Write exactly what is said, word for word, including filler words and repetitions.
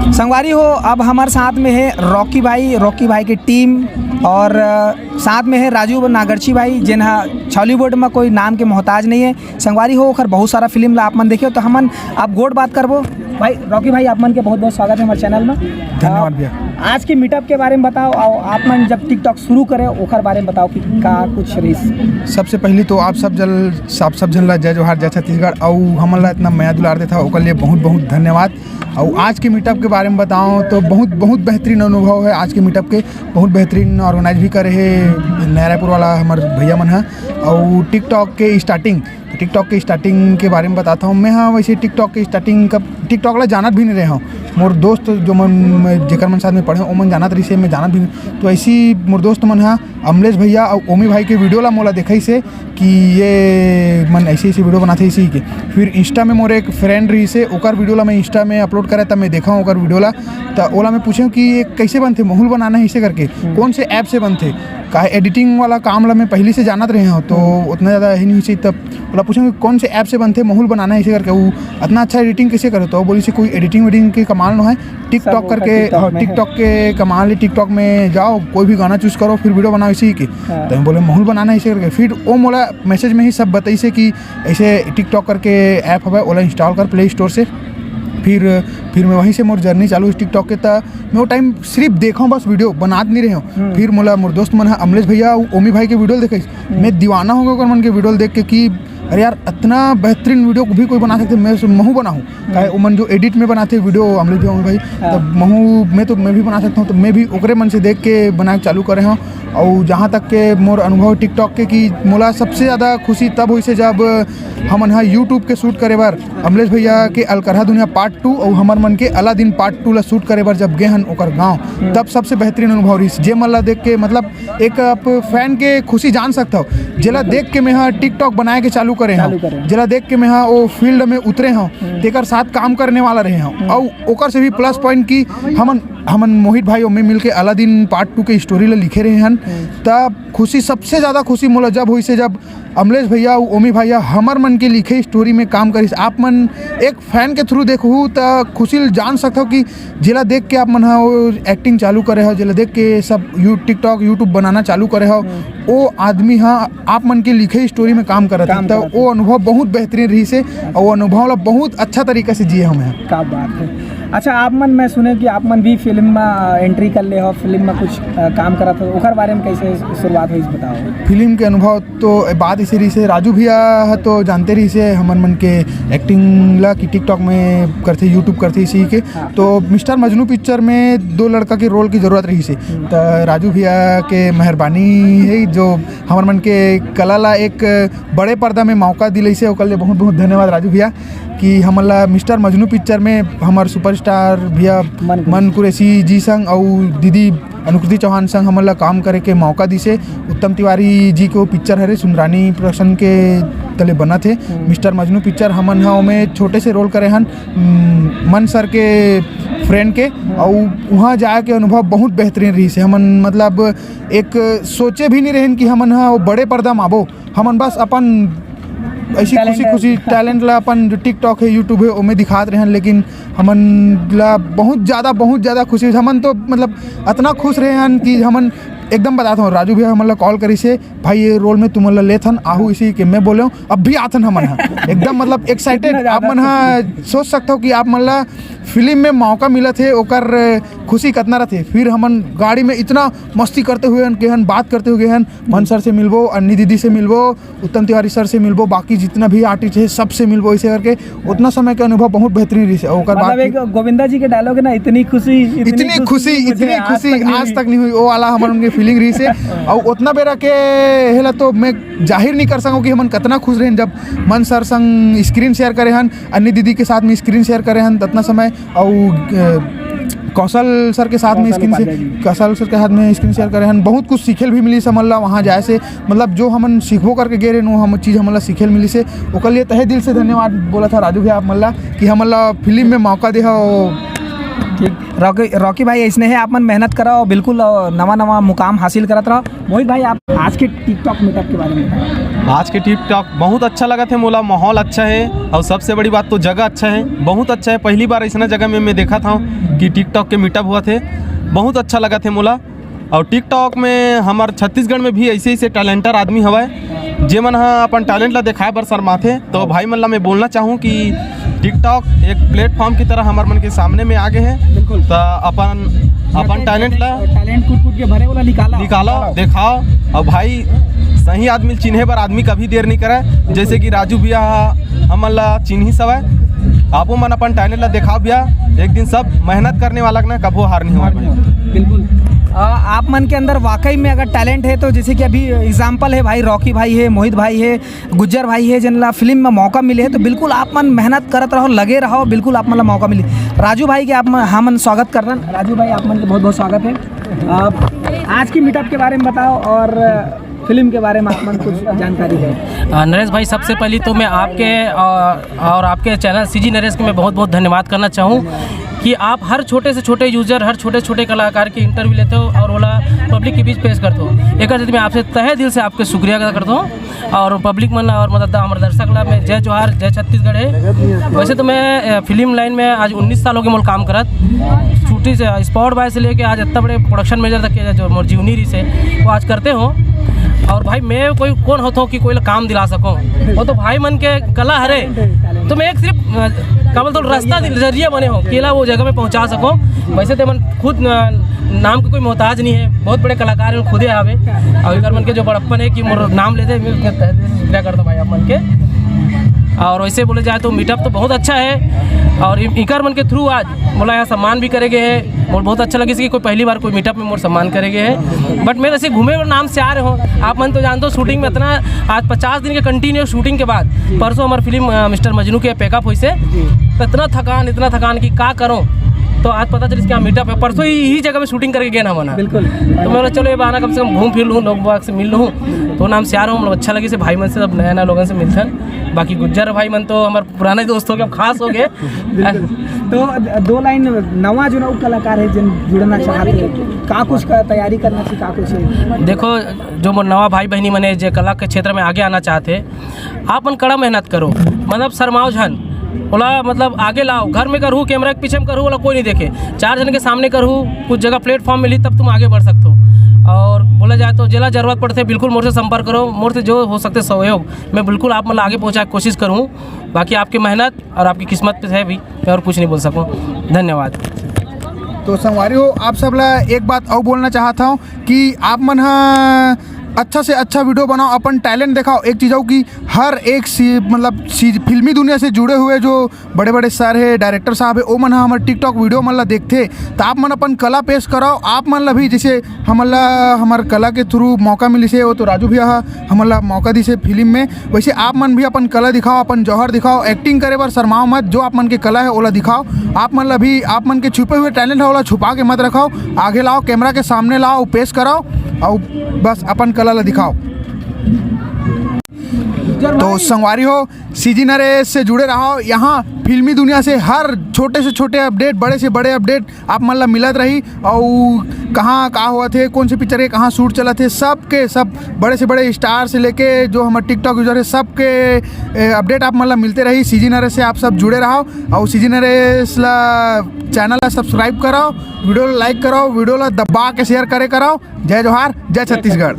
संगवारी हो, अब हमर साथ में है रॉकी भाई, रॉकी भाई के टीम, और अ, साथ में है राजू नागरची भाई, जेन हा छॉलीवुड में कोई नाम के मोहताज नहीं है। संगवारी हो, ओकर बहुत सारा फिल्म ला आप मन देखे हो, तो हमन अब गोठ बात करबो। भाई रॉकी भाई, आप मन के बहुत बहुत स्वागत है हमारे चैनल में। धन्यवाद भैया। आज के मीटअप के बारे में बताओ, और आप मन जब टिकटॉक शुरू करे, ओकर बारे में बताओ कि का कुछ रही। सबसे पहली तो आप सब जल आप सब झन ला जय जोहार, जय छत्तीसगढ़, अउ हमन ला इतना मया दुलार देथा, ओकर लिए बहुत बहुत धन्यवाद। अउ आज के मीटअप के बारे में बताओ तो बहुत बहुत बेहतरीन अनुभव है आज के मीटअप के। बहुत बेहतरीन ऑर्गेनाइज भी करे हे नया रायपुर वाला हमर भैया मन ह। अउ टिकटॉक के स्टार्टिंग टिकटॉक के स्टार्टिंग के बारे में बताता हूँ। मैं हाँ, वैसे टिकटॉक के स्टार्टिंग का टिकटॉक ला जानत भी नहीं रहे हूँ। मोर दोस्त जो मन जेकर मन साथ में पढ़े, ओमन जानत रहिसे, मैं जानत भी नहीं। तो ऐसी मोर दोस्त मन हा अमलेश भैया और ओमी भाई के वीडियो ला मोला देखाइसे कि ये मन ऐसे ऐसे वीडियो बनाते इसी के। फिर इंस्टा में मोर एक फ्रेंड रहिसे, ओकर वीडियो ला मैं इंस्टा में अपलोड करे, तब मैं देखा हूँ ओकर वीडियो ला। तो ओला मैं पूछे कि ये कैसे बनते, माहौल बनाना है इसे करके, कौन से ऐप से बनते? काहे एडिटिंग वाला काम ला मैं पहले से जानत रहे हूँ, तो उतना ज़्यादा ही नहीं चाहिए। तब ओला पूछे कि कौन से ऐप से बनते, माहौल बनाना है इसे करके, वो इतना अच्छा एडिटिंग कैसे करे? तो बोली से कोई एडिटिंग वेडिंग के कमाल ना है, टिकटॉक ओकर करके, TikTok हाँ, में है। टिकटॉक के कमाल है, टिकटॉक में जाओ, कोई भी गाना चूज करो, फिर वीडियो बनाओ इसी के। हाँ। तो मैं बोले माहौल बनाना है इसे करके। फिर वो मोला मैसेज में ही सब बताइसे कि ऐसे टिकटॉक करके ऐप हवे, ओला इंस्टॉल कर प्ले स्टोर से। फिर फिर मैं वहीं से मोर जर्नी चालू इस टिकटॉक के। त मैं वो टाइम सिर्फ देखा हूँ, बस वीडियो बनात नहीं रहे हूँ। फिर मोला मोर दोस्त मन हा अमलेश भैया अउ ओमी भाई के वीडियो देखे, मैं दीवाना हो गया ओकर मन के वीडियो देख के कि अरे यार, इतना बेहतरीन वीडियो भी कोई बना सकते, मैं महू बनाहूँ। काहे उमन जो एडिट में बनाते वीडियो अमलेश भैया, ओमी भाई, हाँ। तब महू मैं तो मैं भी बना सकता हूँ। तो मैं भी ओकरे मन से देख के बनाए चालू करे हूँ। और जहाँ तक के मोर अनुभव टिकटॉक के कि मोला सबसे ज़्यादा खुशी तब हुई से जब हमन हा यूट्यूब के शूट करे बर अमलेश भैया के अलकरहा दुनिया पार्ट टू और हमर मन के अलादीन पार्ट टू ला शूट करे बर जब गे हन ओकर गाँव, तब सबसे बेहतरीन अनुभव रहिस। जे मन ला देख के मतलब एक आप फैन के खुशी जान सकत हो, जेला देख के मैं हा टिकटॉक बनाए के चालू करे चालू हूँ, करे। जेला देख के मैं हा वो फील्ड में उतरे हूँ, तेकर साथ काम करने वाला रहे हूँ। और ओकर से भी प्लस पॉइंट कि हमन हमन मोहित भाई ओमे मिलके अलादीन पार्ट टू के स्टोरी ला लिखे रहे हन। तब खुशी, सबसे ज़्यादा खुशी मोला जब हुई से जब अमलेश भैया अउ ओमी भैया हमर मन के लिखे स्टोरी में काम करिस। आप मन एक फैन के थ्रू देखहू त खुशी ल जान सकथव कि जेला देख के आप मन ह वो एक्टिंग चालू करे हो, जेला देख के सब यू टिकटॉक यूट्यूब बनाना चालू करे हो, वो आदमी ह आप मन के लिखे स्टोरी में काम करत काम हे। त करत हे। वो अनुभव बहुत बेहतरीन रहिस हे और वो अनुभव ला बहुत अच्छा तरीका से जिए हम हैं। का बात है। अच्छा, आप मन, मैं सुने कि आप मन भी फिल्म में एंट्री कर ले हो, फिल्म में कुछ अ, काम करत हो, ओकर बारे में कैसे शुरुआत हुई, बताओ। फिल्म के अनुभव तो बात ऐसे रहिस हे, राजू भैया ह तो जानते रहिस हे हमन मन के एक्टिंग ला कि टिकटॉक में करथे, यूट्यूब करथे इसी के। हाँ। तो मिस्टर मजनू पिक्चर में दो लड़का के रोल की जरूरत रहिस हे, त राजू भैया के मेहरबानी है जो हमर मन के कला ला एक बड़े पर्दा में मौका दिलैसे, ओकर लिए बहुत बहुत धन्यवाद राजू भैया कि हमन ला मिस्टर मजनू पिक्चर में हमर सुपरस्टार भैया मन कुरैशी। मन कुरैशी जी संग अउ दीदी अनुकृति चौहान संग हमन ला काम करे के मौका दिसे। उत्तम तिवारी जी के वो पिक्चर हरे सुंदरानी प्रोडक्शन के तले बनत हे मिस्टर मजनू पिक्चर। हमन ह ओमे छोटे से रोल करे हन, उम, मन सर के फ्रेंड के। अउ वहाँ जाए के अनुभव बहुत बेहतरीन रहिस हे। हमन मतलब एक सोचे भी नहीं रहन कि हमन ह वो बड़े पर्दा में आबो। हमन बस अपन ऐसी Talent खुशी खुशी टैलेंट ला अपन जो टिकटॉक है, यूट्यूब है, ओमे दिखात रहन, लेकिन हमन ला बहुत ज़्यादा बहुत ज़्यादा खुशी। हमन तो मतलब इतना खुश रहे हन कि हमन एकदम बताता हूँ, राजू भैया हमन ला कॉल करिस हे, "भाई ये रोल में तुमन ला लेथन आहू?" इसी के मैं बोले हूँ, "अब भी आथन हमन ह।" एकदम मतलब एक्साइटेड। इतना ज़्यादा आप मन ह सोच सकते हो कि आप मन ला फिल्म में मौका मिलत हे, ओकर खुशी कितना रहते। फिर हमन गाड़ी में इतना मस्ती करते हुए हन, के हन, बात करते हुए हन, मन सर से मिलबो, अन्नी दीदी से मिलबो, उत्तम तिवारी सर से मिलबो, बाकी जितना भी आर्टिस्ट है सबसे मिलबो, ऐसे करके उतना समय के अनुभव बहुत बेहतरीन रहिस हे। ओकर बाद मतलब एक गोविंदा जी के डायलॉग है ना, "इतनी खुशी, इतनी खुशी, मुझे इतनी आज खुशी तक नहीं आज हुई।" तक नहीं हुई, वो वाला हमन के फीलिंग रहिस हे। और उतना बेरा के हेला तो मैं जाहिर नहीं कर सकूँ कि हमन कितना खुश रहेन जब मन सर संग स्क्रीन शेयर करे हन, अन्नी दीदी के साथ में स्क्रीन शेयर करे हन उतना समय, और अ, कौशल सर के साथ में कौशल स्क्रीन से उपाध्याय जी। कौशल सर के साथ में स्क्रीन शेयर करे हन। बहुत कुछ सीखे ल भी मिलिस हमन ला वहाँ जाए से, मतलब जो हमन सीखबो करके गए रहे, वो हम चीज़ हमन ला सीखे ल मिलिस हे। ओकर लिए तहे दिल से धन्यवाद बोला था राजू भैया आप मन ला कि हमन ला फिल्म में मौका दे हो। ठीक, रॉकी, रॉकी भाई, अइसने हे, आप मन मेहनत करव, बिल्कुल, अ, नवा नवा मुकाम हासिल करत रहव। मोहित भाई, आप आज के TikTok मीटअप के बारे में बताओ। आज के TikTok बहुत अच्छा लगत हे मोला, माहौल अच्छा हे और सबसे बड़ी बात तो जगह अच्छा हे, बहुत अच्छा हे। पहली बार अइसना जगह में मैं देखत हंव कि TikTok के मीटअप होवत हे, बहुत अच्छा लगत हे मोला। और TikTok में हमर छत्तीसगढ़ में भी अइसे अइसे टैलेंटर आदमी हवय, जे मन ह अपन टैलेंट ला दिखाए बर शर्माथे। तो भाई मन ला मैं बोलना चाहूँ कि TikTok एक प्लेटफॉर्म की तरह हमर मन के सामने में आ गे हे। बिल्कुल। त अपन, अपन टैलेंट ला, टैलेंट कूट कूट के भरे वाला निकाला। निकालो, दिखाओ। और भाई, सही आदमी ल चिन्हे बर आदमी कभी देर नहीं करे। जैसे कि राजू भैया ह हमन ला चिन्हिस हवय, आपो मन अपन टैलेंट ला दिखाओ भैया। एक दिन सब मेहनत करने वाला ना कभू हार नहीं होवय भाई। बिल्कुल। अ, आप मन के अंदर वाकई में अगर टैलेंट हे तो, जैसे कि अभी एग्जांपल हे भाई, रॉकी भाई हे, मोहित भाई हे, गुज्जर भाई हे, जिन ला फिल्म में मौका मिले हे, तो बिल्कुल आप मन मेहनत करत रहव, लगे रहव, बिल्कुल आप मन ला मौका मिली। राजू भाई के आप मन, हमन स्वागत करथन। राजू भाई, आप मन के बहुत बहुत स्वागत हे। अ, आज की मीटअप के बारे में बताओ और फिल्म के बारे में आप मन कुछ जानकारी दे। अ, नरेश भाई, सबसे पहली तो मैं आपके, अ, और आपके चैनल CG नरेश के मैं बहुत बहुत धन्यवाद करना चाहूँ कि आप हर छोटे से छोटे यूजर, हर छोटे से छोटे कलाकार के इंटरव्यू लेते हो और ओला पब्लिक के बीच पेश करते हो। एक मैं आपसे तहे दिल से आपके शुक्रिया अदा करता हूँ। और पब्लिक मन और मतलब हमर दर्शक ला मैं जय जोहार, जय छत्तीसगढ़ हे। वैसे तो मैं, अ, फिल्म लाइन में आज उन्नीस साल हो गे मोला काम करत। शूटिंग से, स्पॉट बॉय से लेके आज इतना बड़े प्रोडक्शन मैनेजर तक के जो मोर जीवनी रहिस हे, वो आज करते हो। और भाई, मैं कोई कौन होता हूँ कि कोई ला काम दिला सकूँ? वो तो भाई मन के कला हरे। तो मैं एक सिर्फ, अ, का बोलते हो, रास्ता, जरिया बने हो, केला वो जगह में पहुँचा सकूँ। वैसे तो मन खुद, अ, नाम के कोई मोहताज नहीं है, बहुत बड़े कलाकार हैं, खुदे आवे। और इकर मन के जो बड़प्पन है कि मोर नाम लेते, मैं उनके तहे दिल से शुक्रिया करता हूँ भाई आप मन के। और वैसे बोले जाए तो मीटअप तो बहुत अच्छा है, और इ-, इकर मन के थ्रू आज मोला यहाँ सम्मान भी करे गे हे। मोर बहुत अच्छा लगिस कि कोई पहली बार कोई मीटअप में मोर सम्मान करे गे हे। बट मैं ऐसे घूमे बर नाम से आ रहे हो, आप मन तो जानते हो शूटिंग में इतना, आज पचास दिन के कंटिन्यू शूटिंग के बाद परसों हमार फिल्म, अ, मिस्टर मजनू के पैकअप होइस हे। तो इतना थकान, इतना थकान कि का करो। तो आज पता चलिस कि हाँ, मीटअप है। परसों ही, यही जगह में शूटिंग करके गए ना हमन। बिल्कुल। तो मैं बोला, चलो, ये बहाना कम से कम घूम फिर लूँ, लोग बाग से मिल लूँ। तो नाम से आ रहा हूँ, मतलब, अच्छा लगिस हे भाई मन से, सब नया नया लोगन से मिलथन। बाकी गुज्जर भाई मन तो हमारे पुराने दोस्त हो गए, अब खास हो गए। बिल्कुल। तो दो लाइन, नवा जो नवा कलाकार है, जिन जुड़ना चाहते हैं, का कुछ का तैयारी करना चाहिए, का कुछ है? देखो, जो मोर नवा भाई बहनी मने जे कला के क्षेत्र में आगे आना चाहते हैं, आप मन कड़ा मेहनत करो, मतलब शर्माओ झन, ओला मतलब आगे लाओ। घर में करहू, कैमरा के पीछे में करहू, ओला कोई नहीं देखे। चार जन के सामने करहू, कुछ जगह प्लेटफॉर्म मिली, तब तुम आगे बढ़ सकते हो। और बोला जाए तो जेला जरूरत पड़ते, बिल्कुल मोर से संपर्क करो, मोर से जो हो सकते सहयोग मैं बिल्कुल आप मन ला आगे पहुँचाए के कोशिश करूँ। बाकी आपकी मेहनत और आपकी किस्मत पे है भी, मैं और कुछ नहीं बोल सकूँ। धन्यवाद। तो संगवारी हो, आप सब ला एक बात और बोलना चाहता हूँ कि आप मन ह अच्छा से अच्छा वीडियो बनाओ, अपन टैलेंट दिखाओ। एक चीज़ हो कि हर एक सी, मतलब सी, फिल्मी दुनिया से जुड़े हुए जो बड़े बड़े सर है, डायरेक्टर साहब है, ओ मन ह हमर TikTok वीडियो मन ला देखथे, तो आप मन अपन कला पेश कराओ। आप मन ला भी, जैसे हमन ला हमर कला के थ्रू मौका मिलिस हे, वो तो राजू भैया ह हमन ला मौका दिस हे फिल्म में, वैसे आप मन भी अपन कला दिखाओ, अपन जौहर दिखाओ, एक्टिंग करे बर शर्माओ मत। जो आप मन के कला है, ओला दिखाओ। आप मन ला भी, आप मन के छुपे हुए टैलेंट है, ओला छुपा के मत रखाओ। आगे लाओ, कैमरा के सामने लाओ, पेश कराओ, और बस अपन कला ला दिखाओ। तो संगवारी हो, सीजी नरेश से जुड़े रहो। यहाँ फिल्मी दुनिया से हर छोटे से छोटे अपडेट, बड़े से बड़े अपडेट आप मन ला मिलत रही। और कहाँ का होवत हे, कौन से पिक्चर के कहाँ शूट चलत हे, सब के सब, बड़े से बड़े स्टार से लेके जो हमर TikTok यूजर है, सब के, ए, अपडेट आप मन ला मिलते रही। सीजी नरेश से आप सब जुड़े रहो और सीजी नरेश ला, चैनल ला सब्सक्राइब करो, वीडियो ला लाइक करो, वीडियो ला दबा के शेयर करे करो। जय जोहार, जय छत्तीसगढ़।